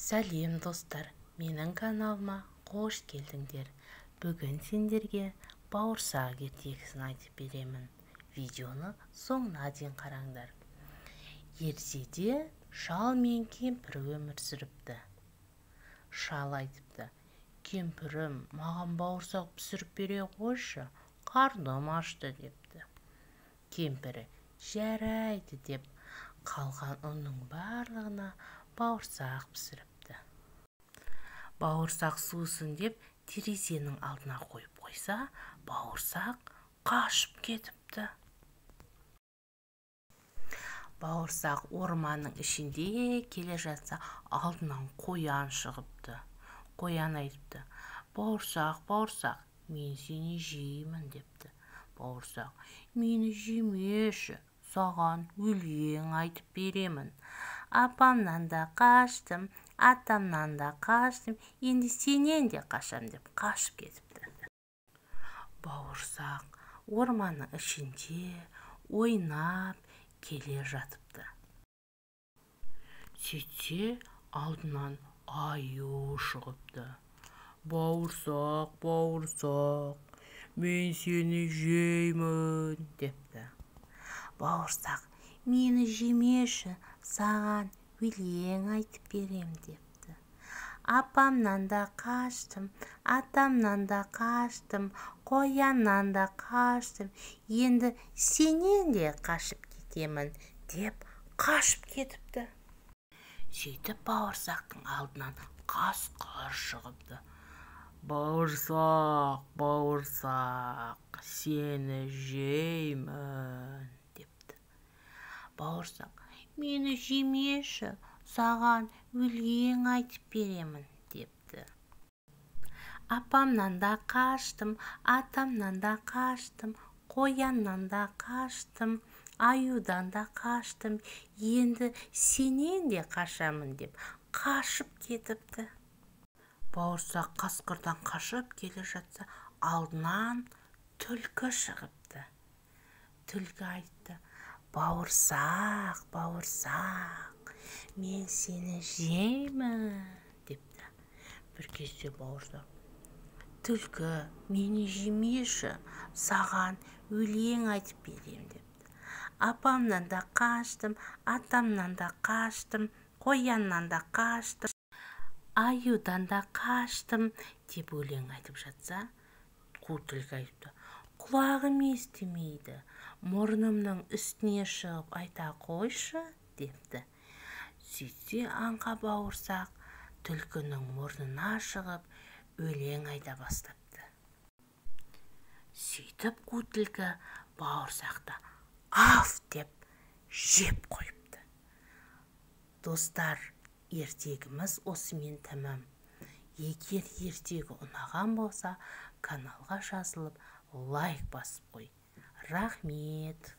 Сәлем, достар! Менің каналыма қош келдіңдер. Бүгін сендерге бауырсақ ертегісін айтып беремін. Видеоны соңына дейін қараңдар. Ертеде шал мен кемпір өмір сүріпті. Шал айтыпты: «Кемпірім, маған бауырсақ пісіріп бере қойшы, қарным ашты», – депті. Кемпірі «Жарайды» деп, қалған ұнның барлығына бауырсақ пісіріпті. Бауырсақ суысын деп терезенің алдына қойып қойса, бауырсақ қашып кетіпті. Бауырсақ орманның ішінде келе жатса, алдынан қоян шығыпты. Қоян айтыпты: «Бауырсақ, бауырсақ, мен сені жеймін», – депті. Бауырсақ: «Мені жемеші, саған өлең айтып беремін. Апамнан да қаштым, атамнан да қаштым, енді сенен де қашам», – деп қашып кетіпті. Бауырсақ орманның ішінде ойнап келе жатыпты. Сөйтсе, алдынан аю шығыпты. «Бауырсақ, бауырсақ, мен сені жеймін», – депті. Бауырсақ: «Мені жемеші, саған өлең айтып берем», – депті. «Апамнан да қаштым, атамнан да қаштым, қояннан да қаштым, енді сенен де қашып кетемін», – деп қашып кетіпті. Сөйтіп бауырсақтың алдынан қасқыр шығыпты. «Бауырсақ, бауырсақ, сені жеймін», – депті. Бауырсақ: «Мені жемеші, саған өлең айтып беремін», – депті. «Апамнан да қаштым, атамнан да қаштым, қояннан да қаштым, аюдан да қаштым, енді сенен де қашамын», – деп қашып кетіпті. Бауырсақ қасқырдан қашып келе жатса, алдынан түлкі шығыпты. Түлкі айтты: «Бауырсақ, бауырсақ, мен сені жеймін», – депті. Бір кезде бауырсақ: «Түлкі, мені жемеші, саған өлең айтып берем», – депті. «Апамнан да қаштым, атамнан да қаштым, қояннан да қаштым, аюдан да қаштым», – деп өлең айтып жатса, қу түлкі айтыпты: «Құлағым естімейді, мұрнымның үстіне шығып айта қойшы», – депті. Сөйтсе, аңқа бауырсақ түлкінің мұрнына шығып өлең айта бастапты. Сөйтіп қу түлкі бауырсақты «аф» деп жеп қойыпты. Достар, ертегіміз осымен тәмам. Егер ертегі ұнаған болса, каналға жазылып, лайк басып қой. Рахмет.